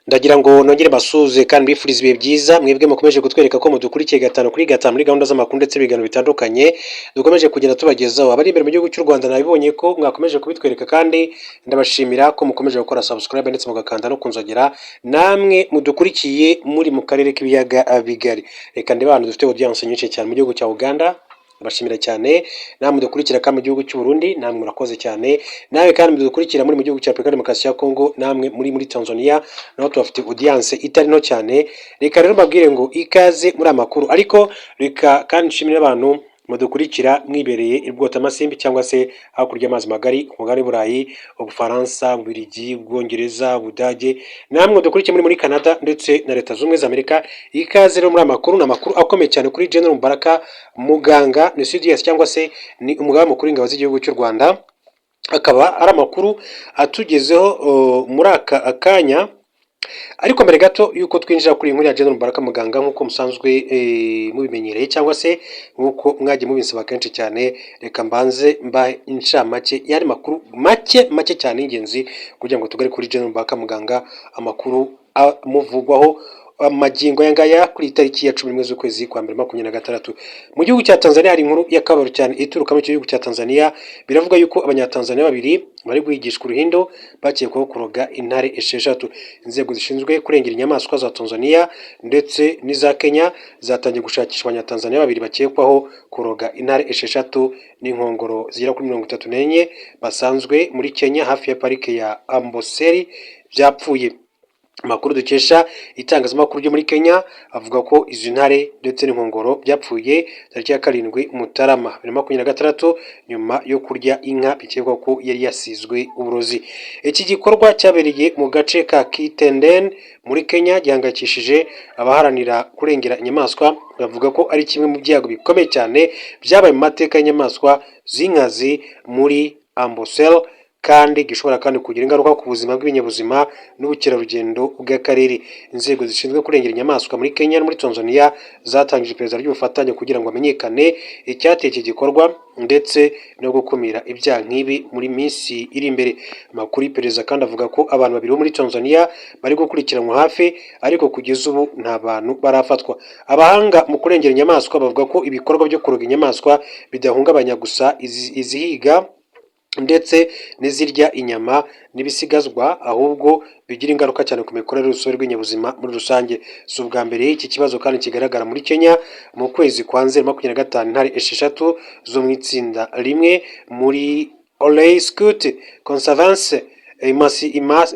Ndagira ngo nongere basuhuze kandi mbifurize ibihe byiza, mwebwe mukomeje kutwereka ko mudukurikiye gatanu kuri gatanu muri gahunda z'amakuru ndetse n'ibiganiro bitandukanye dukomeje kugenda tubagezaho. Abari imbere mu gihugu cy'u Rwanda, nabibonye ko mwakomeje kubitwereka, kandi ndabashimira ko mukomeje gukora subscribe ndetse mugakanda no kunzogera. Namwe mudukurikiye muri mu karere k'ibiyaga bigari, reka ndebe ahantu dufite audience nyinshi cyane. Mu gihugu cya Uganda, ndabashimira cyane. Namwe mudukurikira kandi mu gihugu cy'u Burundi, namwe murakoze cyane. Nawe kandi mudukurikira muri mu gihugu cya Repubulika Demokarasi ya Kongo, namwe muri Tanzania, naho tubafite audience itari nto cyane. Reka rero mbabwire ngo ikaze muri aya makuru, ariko reka kandi nshimire abantu mudukurikira mwibereye i Bwotamasimbi cyangwa se hakurya y'amazi magari ku mugabane w'Uburayi, Ubufaransa, Ububiligi, Ubwongereza, Ubudage, namwe mudukurikiye muri Canada ndetse na Leta Zunze Ubumwe za Amerika. Ikaze rero muri aya makuru. Ni amakuru akomeye cyane kuri General Mubaraka Muganga, ni CDS cyangwa se ni umugaba mukuru w'ingabo z'igihugu cy'u Rwanda, akaba ari amakuru atugezeho muri aka kanya. Ariko mbere gato yuko twinjira kuri iyi nkuru ya General Mubaraka Muganga, nk'uko musanzwe mubimenyereye cyangwa se nk'uko mwagiye mubinsaba kenshi cyane, reka mbanze mbahe incamake y'andi makuru make make cyane y'ingenzi kugira ngo tugere kuri General Mubaraka Muganga, amakuru amuvugwaho magingo aya ngaya kuri tariki ya 11 z'ukwezi kwa mbere 26. Mu gihugu cya Tanzania hari inkuru y'akababaro cyane ituruka muri icyo gihugu cya Tanzania. Biravuga yuko Abanyatanzania babiri bari guhigishwa uruhindo bakekwaho kuroga intare esheshatu. Inzego zishinzwe kurengera inyamaswa za Tanzania ndetse n'iza Kenya zatangiye gushakisha Abanyatanzania babiri bakekwaho kuroga intare esheshatu n'inkongoro zigera kuri 34 basanzwe muri Kenya hafi ya parike ya Amboseli byapfuye. Amakuru dukesha itangazamakuru ryo muri Kenya avuga ko izi ntare ndetse n'inkongoro byapfuye tariki ya 7 Mutarama 2026 nyuma yo kurya inka bikekwa ko yari yasizwe uburozi. Iki gikorwa cyabereye mu gace ka Kitenden muri Kenya gihangayikishije abaharanira kurengera inyamaswa, bavuga ko ari kimwe mu byago bikomeye cyane byabaye mu mateka y'inyamaswa z'inkazi muri Amboseli, kandi gishobora kandi kugira ingaruka ku buzima bw'ibinyabuzima n'ubukerarugendo bw'akarere. Inzego zishinzwe kurengera inyamaswa muri Kenya no muri Tanzania zatangije iperereza ry'ubufatanye kugira ngo hamenyekane icyateye iki gikorwa ndetse no gukumira ibyaha nk'ibi muri minsi iri imbere. Amakuru y'iperereza kandi avuga ko abantu babiri bo muri Tanzania bari gukurikiranwa hafi, ariko kugeza ubu nta bantu barafatwa. Abahanga mu kurengera inyamaswa bavuga ko ibikorwa byo kuroga inyamaswa bidahungabanya gusa izihiga ndetse n'izirya inyama n'ibisigazwa, ahubwo bigira ingaruka cyane ku mikorere y'urusobe rw'ibinyabuzima muri rusange. Si ubwa mbere iki kibazo kandi kigaragara muri Kenya. Mu kwezi kwa Nzeri 25, intare esheshatu zo mu itsinda rimwe muri Olei Scout Conservancy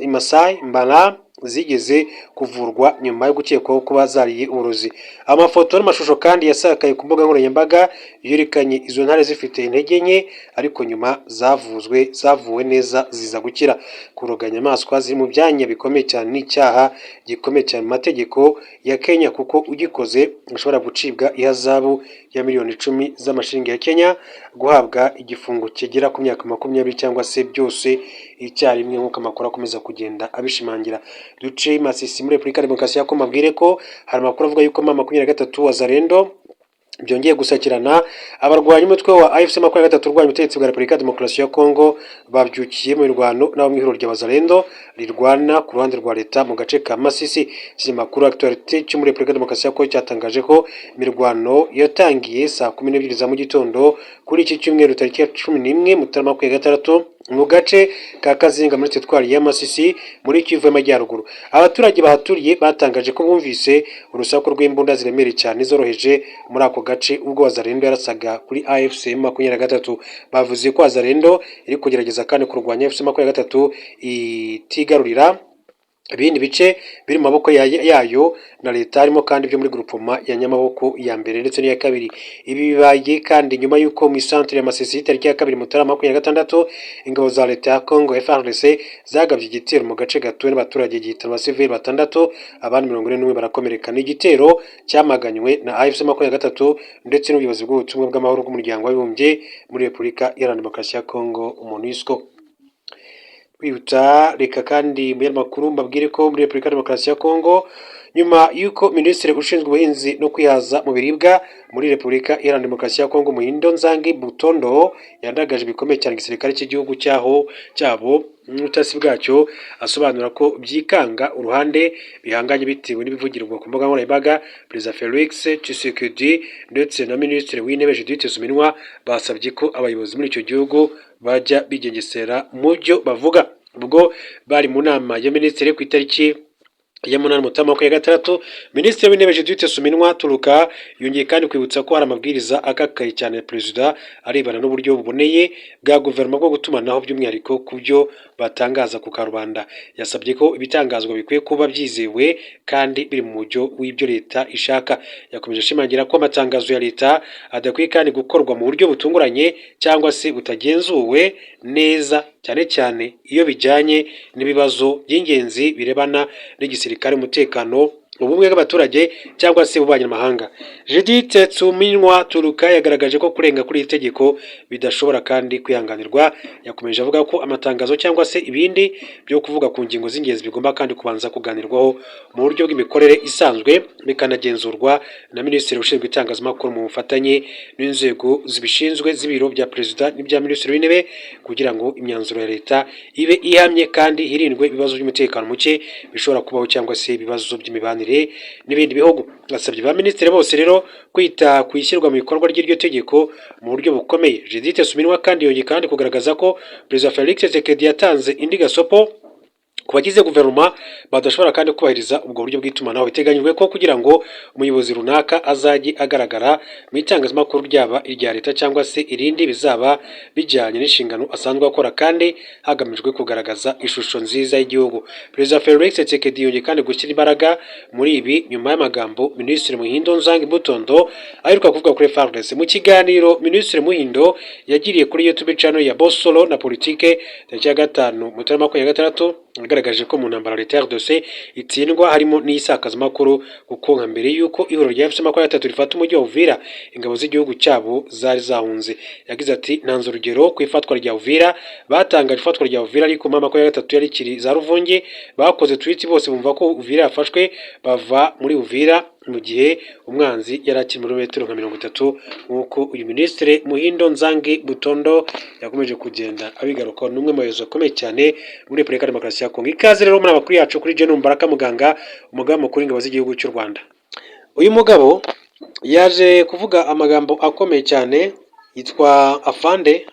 Masai Mara zigeze kuvurwa nyuma yo gukekwaho kuba zariye uburozi. Amafoto n'amashusho kandi yasakaye ku mbuga nkoranyambaga yerekanye izo ntare zifite intege nke, ariko nyuma zavuzwe zavuwe neza ziza gukira. Kuroga inyamaswa ziri mu byanya bikomeye cyane ni icyaha gikomeye cyane mu mategeko ya Kenya, kuko ugikoze ashobora gucibwa ihazabu ya miliyoni 10 z'amashiringi ya Kenya, guhabwa igifungo kigera ku myaka 20 cyangwa se byose icyarimwe, nk'uko amakuru akomeza kugenda abishimangira. Duce Masisi muri Repubulika ya Demokarasi ya Kongo, mbabwire ko hari amakuru avuga yuko M23 Wazalendo byongeye gusakirana. Abarwanyi umutwe wa AFC 23 urwanya ubutegetsi bwa Repubulika ya Demokarasi ya Kongo babyukiye mu mirwano n'abo mu ihuriro rya Wazalendo rirwana ku ruhande rwa leta mu gace ka Masisi. Ikinyamakuru Actualité cyo muri Repubulika ya Demokarasi ya Kongo cyatangaje ko imirwano yatangiye saa 12 za mu gitondo kuri iki cyumweru tariki ya 11 Mutarama 26 mu gace ka Kazinga muri teritwari ya Masisi muri Kivu y'Amajyaruguru. Abaturage bahaturiye batangaje ko bumvise urusaku rw'imbunda ziremereye cyane zoroheje muri ako gace ubwo Wazalendo yarasaga kuri AFC 23. Bavuze ko Wazalendo iri kugerageza kandi kurwanya AFC 23 itigarurira ibindi bice biri mu maboko yayo na leta, harimo kandi ibyo muri grupoma ya Nyamaboko ya mbere ndetse n'iya kabiri. Ibi bibaye kandi nyuma y'uko mu isantere ya Masisi tariki ya 2 Mutarama 26 ingabo za leta ya Congo FARDC zagabye igitero mu gace gatuwe n'abaturage, gihitana abasivili batandatu, abandi 41 barakomereka. Ni igitero cyamaganywe na AFC 23 ndetse n'ubuyobozi bw'ubutumwa bw'amahoro bw'umuryango w'abibumbye muri Repubulika Iharanira Demokarasi ya Congo, MONUSCO. Kwihuta, reka kandi mu makuru mbabwire ko muri Repubulika ya Demokarasi ya Kongo Nyuma y'uko Minisitiri ushinzwe ubuhinzi no kwihaza mu biribwa muri Repubulika Iharanira Demokarasi ya Kongo, Muhindo Nzangi Butondo, yandagaje bikomeye cyane igisirikare cy'igihugu cyaho cyabo n'ubutasi bwacyo, asobanura ko byikanga uruhande bihanganye bitewe n'ibivugirwa ku mbuga nkoranyambaga, Perezida Felix Tshisekedi ndetse na Minisitiri w'Intebe Judith Suminwa basabye ko abayobozi muri icyo gihugu bajya bigengesera mu byo bavuga. Ubwo bari mu nama ya minisitiri ku itariki ya 8 Mutarama 2026, Minisitiri w'Intebe Judith Suminwa Tuluka yongeye kandi kwibutsa ko hari amabwiriza akakaye cyane ya Perezida arebana n'uburyo buboneye bwa guverinoma bwo gutumanaho, by'umwihariko ku byo batangaza ku karubanda. Yasabye ko ibitangazwa bikwiye kuba byizewe kandi biri mu mujyo w'ibyo leta ishaka. Yakomeje ashimangira ko amatangazo ya leta adakwiye kandi gukorwa mu buryo butunguranye cyangwa se butagenzuwe neza, cyane cyane iyo bijyanye n'ibibazo by'ingenzi birebana n'igisirikare, umutekano, ubumwe bw'abaturage cyangwa se ububanyi n'amahanga. Judith Suminwa Tuluka yagaragaje ko kurenga kuri iri tegeko bidashobora kandi kwihanganirwa. Yakomeje avuga ko amatangazo cyangwa se ibindi byo kuvuga ku ngingo z'ingenzi bigomba kandi kubanza kuganirwaho mu buryo bw'imikorere isanzwe, bikanagenzurwa na Minisitiri ushinzwe itangazamakuru mu bufatanye n'inzego zibishinzwe z'ibiro bya Perezida n'ibya Minisitiri w'Intebe, kugira ngo imyanzuro ya leta ibe ihamye kandi hirindwe ibibazo by'umutekano muke bishobora kubaho cyangwa se ibibazo by'imibanire n'ibindi bihugu. Asabye ba minisitiri bose rero kwita ku ishyirwa mu bikorwa ry'iryo tegeko mu buryo bukomeye. Judith Suminwa kandi yongeye kandi kugaragaza ko Perezida Felix Tshisekedi yatanze indi gasopo ku bagize guverinoma badashobora kandi kubahiriza ubwo buryo bw'itumanaho. Biteganyijwe ko kugira ngo umuyobozi runaka azajye agaragara mu itangazamakuru, ryaba irya leta cyangwa se irindi, bizaba bijyanye n'inshingano asanzwe akora kandi hagamijwe kugaragaza ishusho nziza y'igihugu. Perezida Felix Tshisekedi yongeye kandi gushyira imbaraga muri ibi nyuma y'amagambo Minisitiri Muhindo Nzangi Butondo aheruka kuvuga kuri FARDC. Mu kiganiro Minisitiri Muhindo yagiriye kuri YouTube channel ya Bosolo na Politike tariki ya 5 Mutarama 2026, yagaragaje ko mu ntambara leta ya RDC itsindwa harimo n'isakazamakuru, kuko nka mbere y'uko ihuriro rya AFC 23 rifata umujyi wa Uvira, ingabo z'igihugu cyabo zari zahunze. Yagize ati: "Ntanze urugero ku ifatwa rya Uvira. Batangaje ifatwa rya Uvira, ariko M 23 yari ikiri za Ruvunge. Bakoze tweet, bose bumva ko Uvira yafashwe, bava muri Uvira mu gihe umwanzi yari akiri muri metero nka 30," nk'uko uyu Minisitiri Muhindo Nzangi Butondo yakomeje kugenda abigarukaho. Ni umwe mu bayobozi bakomeye cyane muri Repubulika ya Demokarasi ya Kongo. Ikaze rero muri amakuru yacu kuri Gen Mubaraka Muganga, umugaba mukuru w'ingabo z'igihugu cy'u Rwanda. Uyu mugabo yaje kuvuga amagambo akomeye cyane, yitwa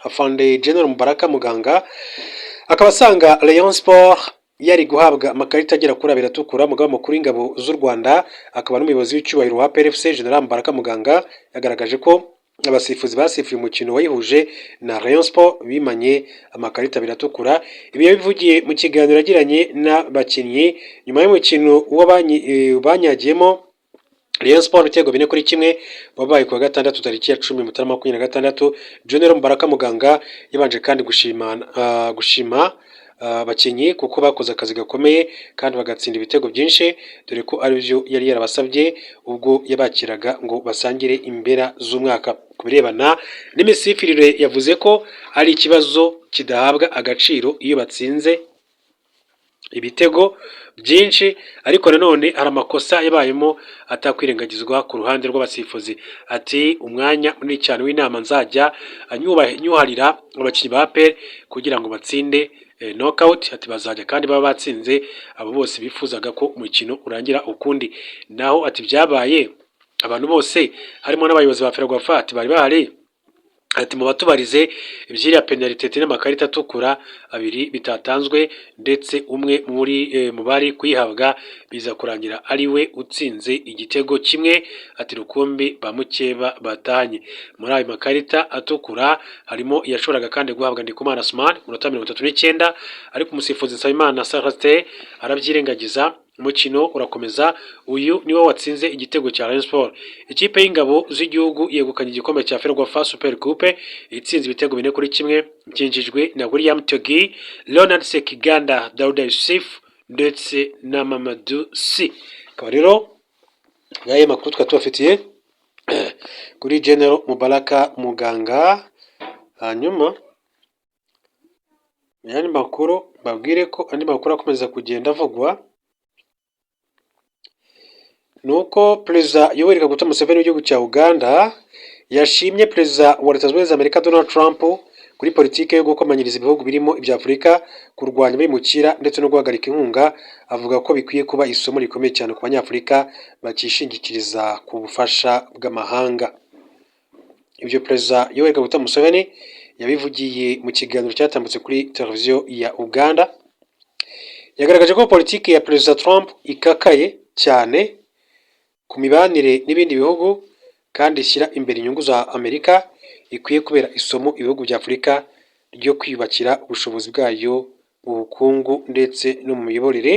Afande General Mubaraka Muganga, akaba asanga Rayon Sport yari guhabwa amakarita agera kuri abiri atukura. Umugaba mukuru w'ingabo z'u Rwanda akaba n'umuyobozi w'icyubahiro wa APR FC, General Mubaraka Muganga, yagaragaje ko abasifuzi basifuye umukino wayihuje na Rayon Sport bimanye amakarita abiri atukura. Ibi yabivugiye mu kiganiro yagiranye n'abakinnyi nyuma y'umukino banyagiyemo Rayon Sport ibitego 4-1, wabaye ku wa gatandatu tariki ya 10 Mutarama 2026. General Mubaraka Muganga yabanje kandi gushima abakinnyi kuko bakoze akazi gakomeye kandi bagatsinda ibitego byinshi, dore ko aribyo yari yarabasabye ubwo yabakiraga ngo basangire impera z'umwaka. Ku birebana n'imisifurire, yavuze ko ari ikibazo kidahabwa agaciro iyo batsinze ibitego byinshi, ariko nanone hari amakosa yabayemo atakwirengagizwa ku ruhande rw'abasifuzi. Ati: "Umwanya munini cyane w'inama nzajya nyuharira abakinnyi ba APR kugira ngo batsinde knockout." Ati: "Bazajya kandi baba batsinze abo bose bifuzaga ko umukino urangira ukundi." Naho ati: "Byabaye abantu bose harimo n'abayobozi ba FERWAFA," ati, "bari bahari." Ati: "Mubatubarize iby'iriya penalite n'amakarita atukura abiri bitatanzwe, ndetse umwe muri mu bari kuyihabwa biza kurangira ari we utsinze igitego kimwe," ati, "rukumbi ba mukeba batahanye." Muri ayo makarita atukura harimo iyashoboraga kandi guhabwa Ndikumana Asman ku minota 39, ariko umusifuzi Nsabimana Celestin arabyirengagiza, umukino urakomeza. Uyu niwe watsinze igitego cya Rayon Sport. Ikipe y'ingabo z'igihugu yegukanye igikombe cya FERWAFA Super Coupe itsinze ibitego 4-1, byinjijwe na William Togi, Ronald Sekiganda, Dauda Yusuf ndetse na Mamadou Sy. Akaba rero ngayo makuru twari tubafitiye kuri General Mubaraka Muganga. Hanyuma mu yandi makuru, mbabwire ko andi makuru akomeza kugenda avugwa. Ni uko Perezida Yoweri Kaguta Museveni w'igihugu cya Uganda yashimye Perezida wa Leta Zunze Ubumwe za Amerika Donald Trump kuri politiki yo gukomanyiriza ibihugu birimo ibya Afurika, kurwanya abimukira ndetse no guhagarika inkunga, avuga ko bikwiye kuba isomo rikomeye cyane ku Banyafurika bakishingikiriza ku bufasha bw'amahanga. Ibyo Perezida Yoweri Kaguta Museveni yabivugiye mu kiganiro cyatambutse kuri televiziyo ya Uganda. Yagaragaje ko politiki ya Perezida Trump ikakaye cyane ku mibanire n'ibindi bihugu kandi ishyira imbere inyungu za Amerika, ikwiye kubera isomo ibihugu bya Afurika ryo kwiyubakira ubushobozi bwayo mu bukungu ndetse no mu miyoborere.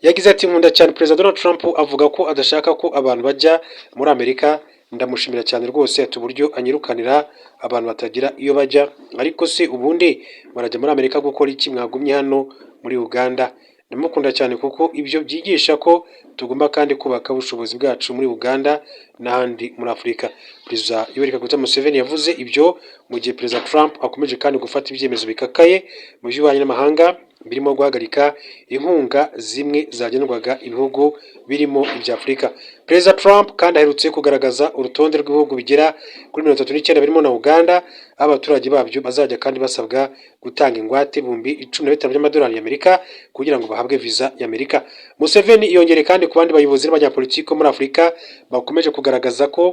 Yagize ati: "Nkunda cyane Perezida Donald Trump, avuga ko adashaka ko abantu bajya muri Amerika. Ndamushimira cyane rwose." Ati: "Uburyo anyirukanira abantu batagira iyo bajya, ariko se ubundi barajya muri Amerika gukora iki? Mwagumye hano muri Uganda. Ndamukunda cyane kuko ibyo byigisha ko tugomba kandi kubaka ubushobozi bwacu muri Uganda n'ahandi muri Afurika." Perezida Yoweri Kaguta Museveni yavuze ibyo mu gihe Perezida Trump akomeje kandi gufata ibyemezo bikakaye mu by'ububanyi n'amahanga, birimo guhagarika inkunga zimwe zagenerwaga ibihugu birimo ibya Afurika. Perezida Trump kandi aherutse kugaragaza urutonde rw'ibihugu bigera kuri 39 birimo na Uganda, aho abaturage babyo bazajya kandi basabwa gutanga ingwate 15,000 by'amadolari y'Amerika kugira ngo bahabwe viza y'Amerika. Museveni yongereye kandi ku bandi bayobozi n'abanyapolitiki bo muri Afurika bakomeje kugaragaza ko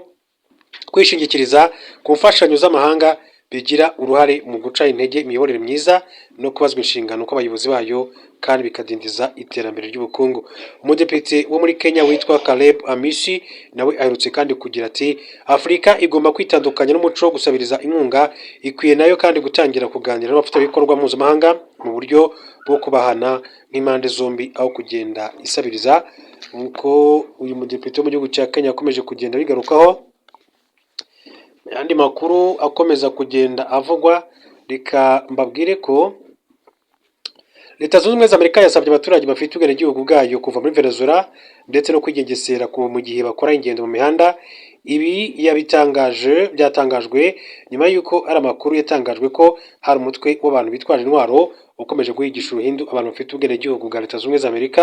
kwishingikiriza ku mfashanyo z'amahanga bigira uruhare mu guca intege imiyoborere myiza no kubazwa inshingano kw'abayobozi bayo, kandi bikadindiza iterambere ry'ubukungu. Umudepite wo muri Kenya witwa Caleb Amisi nawe aherutse kandi kugira ati: "Afurika igomba kwitandukanya n'umuco wo gusabiriza inkunga, ikwiye nayo kandi gutangira kuganira n'abafatanyabikorwa mpuzamahanga mu buryo bwo kubahana nk'impande zombi, aho kugenda isabiriza." Nk'uko uyu mudepite wo mu gihugu cya Kenya yakomeje kugenda abigarukaho. Ayandi makuru akomeza kugenda avugwa, reka mbabwire ko Leta Zunze Ubumwe za Amerika yasabye abaturage bafite ubwenegihugu bwayo kuva muri Venezuela ndetse no kwigengesera mu gihe bakora ingendo mu mihanda. Ibi yabitangaje, byatangajwe nyuma y'uko hari amakuru yatangajwe ko hari umutwe w'abantu bitwaje intwaro ukomeje guhigisha uruhindu abantu bafite ubwenegihugu bwa Leta Zunze Ubumwe za Amerika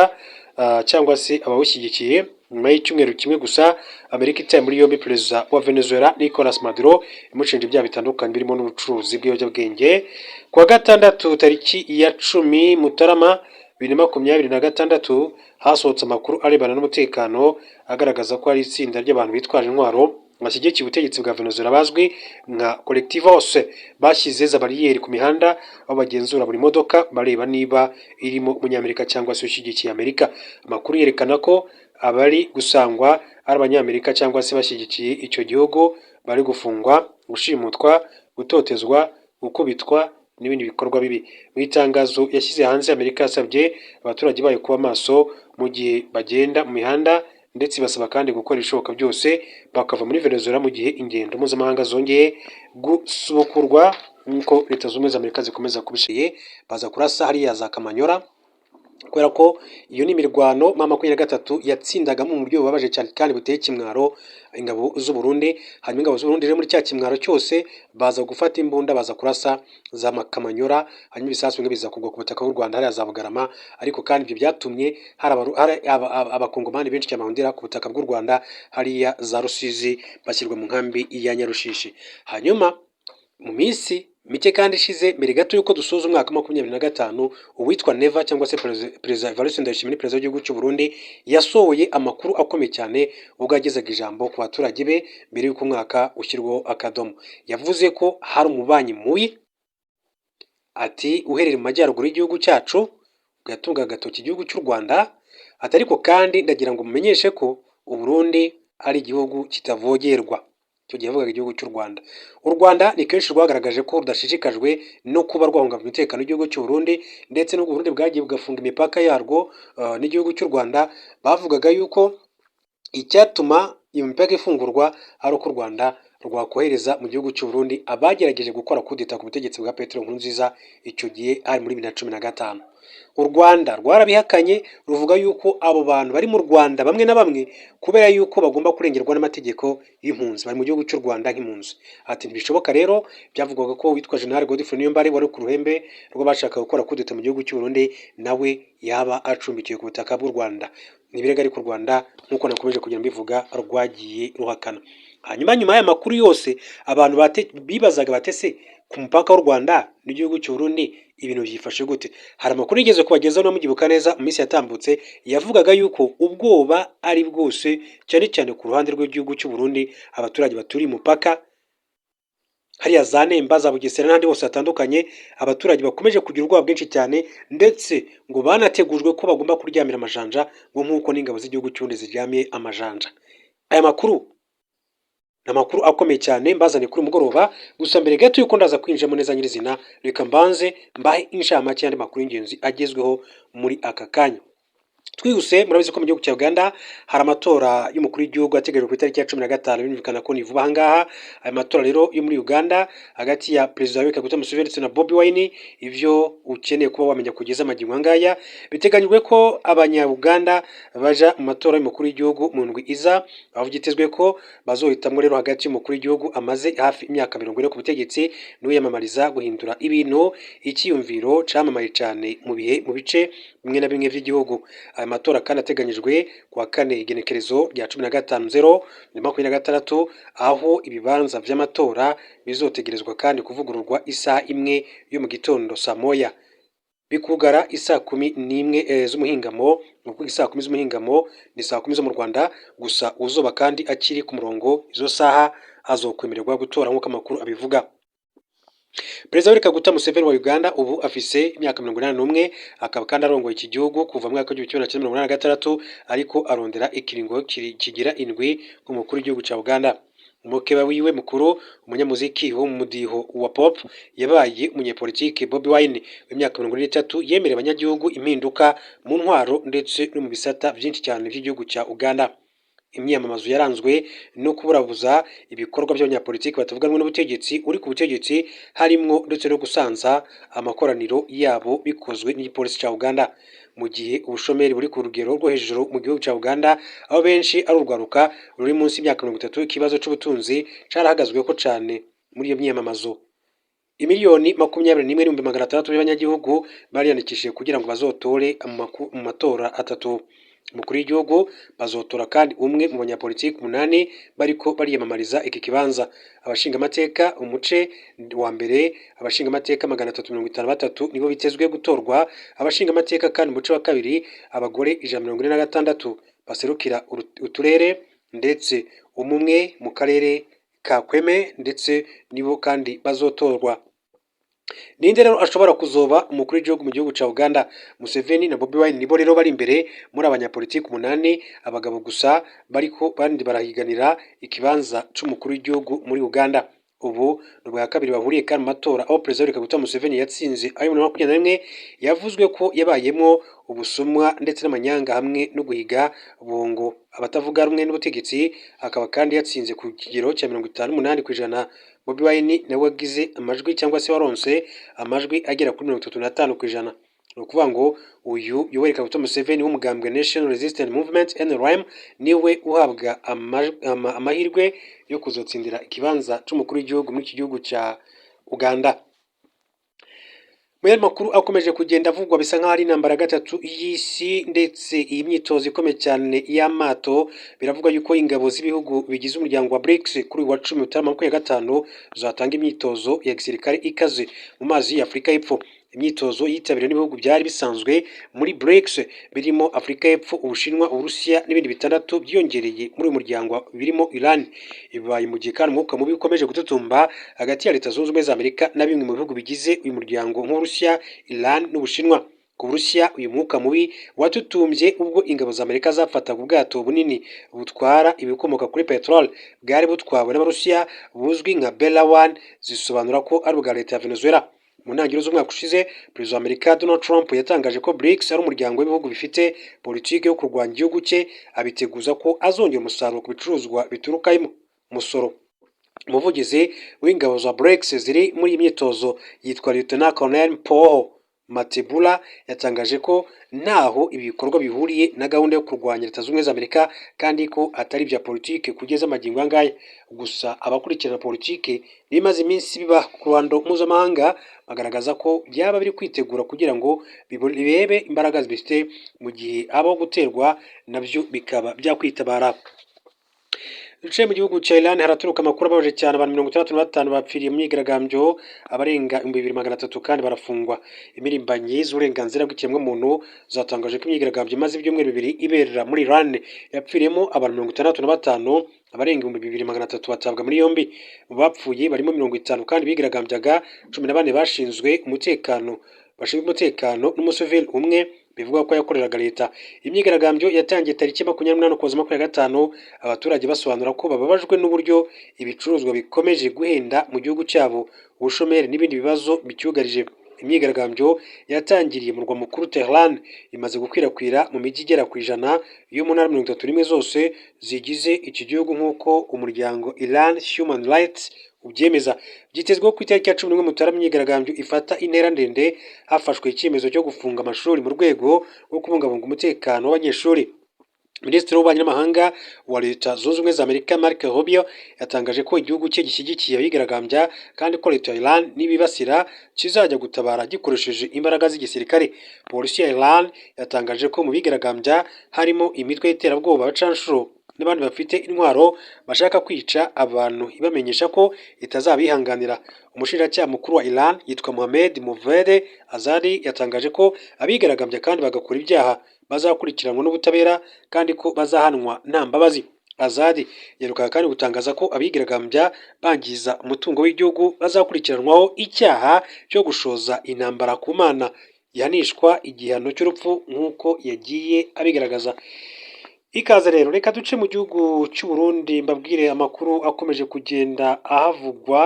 cyangwa se abawushyigikiye. Nyuma y'icyumweru kimwe gusa Amerika itaye muri yombi Perezida wa Venezuela Nicolas Maduro, imushinja ibyaha bitandukanye birimo n'ubucuruzi bw'ibiyobyabwenge, ku wa gatandatu tariki ya 10 Mutarama 2026 hasohotse amakuru arebana n'umutekano agaragaza ko hari itsinda ry'abantu bitwaje intwaro bashyigikiye ubutegetsi bwa Venezuela bazwi nka Colectivos bashyize za bariyeri ku mihanda, aho bagenzura buri modoka bareba niba irimo umunyamerika cyangwa se ushyigikiye Amerika. Amakuru yerekana ko abari gusangwa ari abanyamerika cyangwa se bashyigikiye icyo gihugu bari gufungwa, gushimutwa, gutotezwa, gukubitwa n'ibindi bikorwa bibi. Mu itangazo yashyize hanze, Amerika yasabye abaturage bayo kuba maso mu gihe bagenda mu mihanda, ndetse basaba kandi gukora ibishoboka byose bakava muri Venezuela mu gihe ingendo mpuzamahanga zongeye gusubukurwa, nk'uko Leta Zunze Ubumwe za Amerika zikomeza kubishiye. Baza kurasa hariya za Kamanyora, kubera ko iyo ni imirwano M23 yatsindagamo mu buryo bubabaje cyane kandi buteye ikimwaro ingabo z'u Burundi. Hanyuma ingabo z'u Burundi rero muri cya kimwaro cyose baza gufata imbunda, baza kurasa za Kamanyora, hanyuma ibisasu bimwe biza kugwa ku butaka bw'u Rwanda hariya za Bugarama. Ariko kandi ibyo byatumye hari abakongomani benshi cyane bahungira ku butaka bw'u Rwanda hariya za Rusizi, bashyirwa mu nkambi ya Nyarushishi. Hanyuma mu minsi mike kandi ishize, mbere gato y'uko dusoza umwaka wa 2025, uwitwa Neva cyangwa se Perezida Evariste Ndayishimiye, perezida w'igihugu cy'u Burundi, yasohoye amakuru akomeye cyane ubwo yagezaga ijambo ku baturage be mbere y'uko umwaka ushyirwaho akadomo. Yavuze ko hari umubanyi mubi, ati uherereye mu majyaruguru y'igihugu cyacu, yatunga agatoki igihugu cy'u Rwanda, ati: "Ariko kandi ndagira ngo mumenyeshe ko u Burundi ari igihugu kitavogerwa." Icyo gihe yavugaga igihugu cy'u Rwanda. U Rwanda ni kenshi rwagaragaje ko rudashishikajwe no kuba rwahungabanya umutekano w'igihugu cy'u Burundi, ndetse n'ubwo Burundi bwagiye bugafunga imipaka yarwo n'igihugu cy'u Rwanda, bavugaga yuko icyatuma iyo mipaka ifungurwa ari uko u Rwanda rwakohereza mu gihugu cy'u Burundi abagerageje gukora kudeta ku butegetsi bwa Petero Nkurunziza, icyo gihe hari muri 2015. U Rwanda rwarabihakanye, ruvuga yuko abo bantu bari mu Rwanda bamwe na bamwe kubera yuko bagomba kurengerwa n'amategeko y'impunzi, bari mu gihugu cy'u Rwanda nk'impunzi. Ati ntibishoboka rero. Byavugwaga ko witwa General Godfrey Niyombare wari ku ruhembe rw'abashaka gukora kudeta mu gihugu cy'u Burundi nawe yaba acumbikiwe ku butaka bw'u Rwanda. Ni ibirego ariko u Rwanda, nk'uko nakomeje kugenda mbivuga, rwagiye ruhakana. Hanyuma nyuma y'aya makuru yose, abantu bibazaga batese ku mupaka w'u Rwanda n'igihugu cy'u Burundi ibintu byifashe gute? Hari amakuru yigeze kubagezaho, mubyibuka neza, mu minsi yatambutse, yavugaga yuko ubwoba ari bwose, cyane cyane ku ruhande rw'igihugu cy'u Burundi, abaturage baturiye umupaka hariya za Nemba, za Bugesera n'ahandi hose hatandukanye. Abaturage bakomeje kugira ubwoba bwinshi cyane, ndetse ngo banategujwe ko bagomba kuryamira amajanja, ngo nk'uko n'ingabo z'igihugu cy'u Burundi ziryamiye amajanja. Aya makuru ni amakuru akomeye cyane mbazaniye kuri uyu mugoroba. Gusa mbere gato yuko ndaza kwinjiramo neza nyirizina, reka mbanze mbahe inshamake y'andi makuru y'ingenzi agezweho muri aka kanya. Twihuse, murabizi ko mu gihugu cya Uganda hari amatora y'umukuru w'igihugu ateganyijwe ku itariki ya 15. Birumvikana ko ni vuba aha ngaha. Aya matora rero yo muri Uganda hagati ya Perezida Yoweri Kaguta Museveni ndetse na Bobi Wine, ivyo ukeneye kuba wamenya kugeza amagingo aya ngaya: biteganyijwe ko abanya-Uganda baja mu matora y'umukuru w'igihugu mu ndwi iza, aho vyitezwe ko bazohitamwo rero hagati y'umukuru w'igihugu amaze hafi imyaka 40 ku butegetsi n'uwiyamamariza guhindura ibintu, icyiyumviro camamaye cane mu bihe mu bice bimwe na bimwe vy'igihugu. Aya matora kandi ateganyijwe kuwa kane, igenekerezo rya 15/0/2026, aho ibibanza vy'amatora bizotegerezwa kandi kuvugururwa isaha 1 yo mu gitondo, saa moya, bikugara isaa 11 z'umuhingamo. Ni ukuvuga isaa 10 z'umuhingamo ni saa 10 zo mu Rwanda. Gusa uzoba kandi akiri ku murongo izo saha azokwemererwa gutora, nk'uko amakuru abivuga. Perezida Yoweri Kaguta Museveni wa Uganda ubu afise imyaka 81, akaba kandi arongoye iki gihugu kuva mu mwaka w'1986, ariko arondera ikiringo kigira indwi nk'umukuru w'igihugu ca Uganda. Umukeba wiwe mukuru, umunyamuziki wo mu mudiho wa pop yabaye umunyepolitike Bobi Wine w'imyaka 43, yemereye abanyagihugu impinduka mu ntwaro ndetse no mu bisata vyinshi cyane vy'igihugu ca Uganda. Imyiyamamazo yaranzwe no kuburabuza ibikorwa by'abanyapolitiki batavuga rumwe n'ubutegetsi uri ku butegetsi, harimwo ndetse no gusanza amakoraniro yabo bikozwe n'igipolisi ca Uganda, mu gihe ubushomeri buri ku rugero rwo hejuru mu gihugu ca Uganda, aho benshi ari urwaruka ruri munsi y'imyaka 30. Ikibazo c'ubutunzi carahagazweko cane muri iyo myiyamamazo. 21,600,000 by'abanyagihugu bariyandikishije kugira ngo bazotore mu matora atatu: umukuru w'igihugu, bazotora kandi umwe mu banyapolitiki umunani bariko bariyamamariza iki kibanza, abashingamateka. Umuce wa mbere, abashingamateka 353 nibo bitezwe gutorwa. Abashingamateka kandi umuce wa kabiri, abagore 146 baserukira uturere, ndetse umwe mu karere ka Kweme, ndetse nibo kandi bazotorwa. Ninde rero ashobora kuzoba umukuru w'igihugu mu gihugu ca Uganda? Museveni na Bobi Wine nibo rero bari imbere muri abanyapolitiki umunani, abagabo gusa, bariko bandi barahiganira ikibanza c'umukuru w'igihugu muri Uganda. Ubu ni ubwa kabiri bahuriye kandi mu matora, aho Perezida Yoweri Kaguta Museveni yatsinze ayo muri 21 yavuzwe ko yabayemwo ubusumwa ndetse n'amanyanga hamwe no guhiga bungo abatavuga rumwe n'ubutegetsi, akaba kandi yatsinze ku kigero cya 58%. Bobi Wine nawe wagize amajwi cyangwa se waronse amajwi agera kuri 35%. Ni ukuvuga ngo uyu Yoweri Kaguta Museveni w'umugambwe National Resistance Movement, NRM, niwe uhabwa amahirwe yo kuzotsindira ikibanza c'umukuru w'igihugu muri iki gihugu ca Uganda. Mu yandi makuru akomeje kugenda avugwa, bisa nk'aho ari intambara ya gatatu y'isi, ndetse iyi myitozo ikomeye cyane y'amato. Biravugwa yuko ingabo z'ibihugu bigize umuryango wa BRICS kuri uyu wa 10 Mutarama 25 zatanga imyitozo ya gisirikare ikaze mu mazi y'Afurika y'Epfo. Imyitozo yitabiriwe n'ibihugu byari bisanzwe muri BRICS birimo Afurika y'Epfo, Ubushinwa, Uburusiya n'ibindi bitandatu byiyongereye muri uyu muryango birimo Iran. Bibaye mu gihe kandi umwuka mubi ukomeje gututumba hagati ya Leta Zunze Ubumwe za Amerika na bimwe mu bihugu bigize uyu muryango nk'Uburusiya, Iran n'Ubushinwa. Ku Burusiya, uyu mwuka mubi watutumbye ubwo ingabo za Amerika zafataga ubwato bunini butwara ibikomoka kuri peteroli bwari butwawe n'Abarusiya buzwi nka Bella One, zisobanura ko ari ubwa leta ya Venezuela. Mu ntangiriro z'umwaka ushize, Perezida wa Amerika Donald Trump yatangaje ko BRICS ari umuryango w'ibihugu bifite politiki yo kurwanya igihugu cye, abiteguza ko azongera umusaruro ku bicuruzwa biturukamo umusoro. Umuvugizi w'ingabo za BRICS ziri muri iyi myitozo yitwa Lieutenant Colonel Paul Matebula yatangaje ko ntaho ibi bikorwa bihuriye na gahunda yo kurwanya Leta Zunze Ubumwe za Amerika kandi ko atari ibya politike kugeza amagingo aya ngaya. Gusa abakurikirana politike n'ibimaze iminsi biba ku ruhando mpuzamahanga bagaragaza ko byaba biri kwitegura kugira ngo birebe imbaraga bifite mu gihe habaho guterwa nabyo bikaba byakwitabara. Duciye mu gihugu cya Iran haraturuka amakuru ababaje cyane, abantu 65 bapfiriye mu myigaragambyo, abarenga 2300 kandi barafungwa. Impirimbanyi z'uburenganzira bw'ikiremwamuntu zatangaje ko imyigaragambyo imaze ibyumweru 2 ibera muri Iran yapfiriyemo abantu 65, abarenga 2300 batabwa muri yombi. Mu bapfuye barimo 50 kandi bigaragambyaga, 14 bashinzwe umutekano n'umusivili umwe bivugwa ko yakoreraga leta. Imyigaragambyo yatangiye tariki 28 Ukuboza 25, abaturage basobanura ko bababajwe n'uburyo ibicuruzwa bikomeje guhenda mu gihugu cyabo, ubushomeri n'ibindi bibazo bicyugarije. Imyigaragambyo yatangiriye mu murwa mukuru Tehran, imaze gukwirakwira mu mijyi igera ku 100 yo mu ntara 31 zose zigize iki gihugu nk'uko umuryango Iran Human Rights ubyemeza. Byitezwe ko ku itariki ya 11 Mutarama imyigaragambyo ifata intera ndende, hafashwe icyemezo cyo gufunga amashuri mu rwego rwo kubungabunga umutekano w'abanyeshuri. Minisitiri w'Ububanyi n'Amahanga wa Leta Zunze Ubumwe za Amerika Marco Rubio yatangaje ko igihugu cye gishyigikiye abigaragambya kandi ko leta ya Iran nibibasira kizajya gutabara gikoresheje imbaraga z'igisirikare. Polisi ya Iran yatangaje ko mu bigaragambya harimo imitwe y'iterabwoba, abacanshuro n'abandi bafite intwaro bashaka kwica abantu, ibamenyesha ko itazabihanganira. Umushinjacyaha mukuru wa Iran yitwa Mohammad Movahedi Azari yatangaje ko abigaragambya kandi bagakora ibyaha bazakurikiranwa n'ubutabera kandi ko bazahanwa nta mbabazi. Azadi yaherukaga kandi gutangaza ko abigaragambya bangiza umutungo w'igihugu bazakurikiranwaho icyaha cyo gushoza intambara ku Mana gihanishwa igihano cy'urupfu nk'uko yagiye abigaragaza. Ikaze rero, reka duce mu gihugu cy'u Burundi mbabwire amakuru akomeje kugenda ahavugwa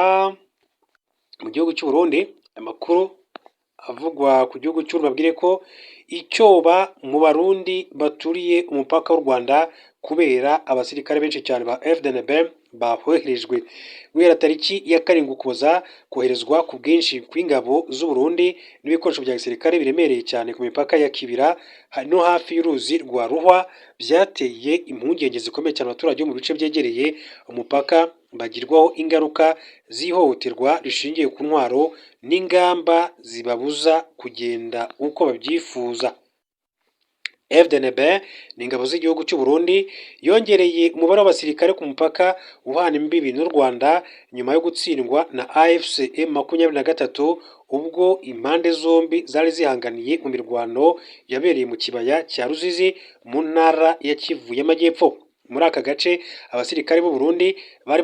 mu gihugu cy'u Burundi. Amakuru avugwa ku gihugu cy'u babwire ko icyoba mu Barundi baturiye umupaka w'u Rwanda kubera abasirikare benshi cyane ba FDNB boherejwe guhera tariki ya 7 Ukuboza. Koherezwa ku bwinshi kw'ingabo z'u Burundi n'ibikoresho bya gisirikare biremereye cyane ku mipaka ya Kibira no hafi y'uruzi rwa Ruhwa byateye impungenge zikomeye cyane abaturage bo mu bice byegereye umupaka, bagirwaho ingaruka z'ihohoterwa rishingiye ku ntwaro n'ingamba zibabuza kugenda uko babyifuza. FDNB ni ingabo z'igihugu cy'u Burundi, yongereye umubare w'abasirikare ku mupaka uhana imbibi n'u Rwanda nyuma yo gutsindwa na AFC M23 ubwo impande zombi zari zihanganiye mu mirwano yabereye mu kibaya cya Ruzizi mu ntara ya Kivu y'Amajyepfo. Muri aka gace abasirikare b'u Burundi bari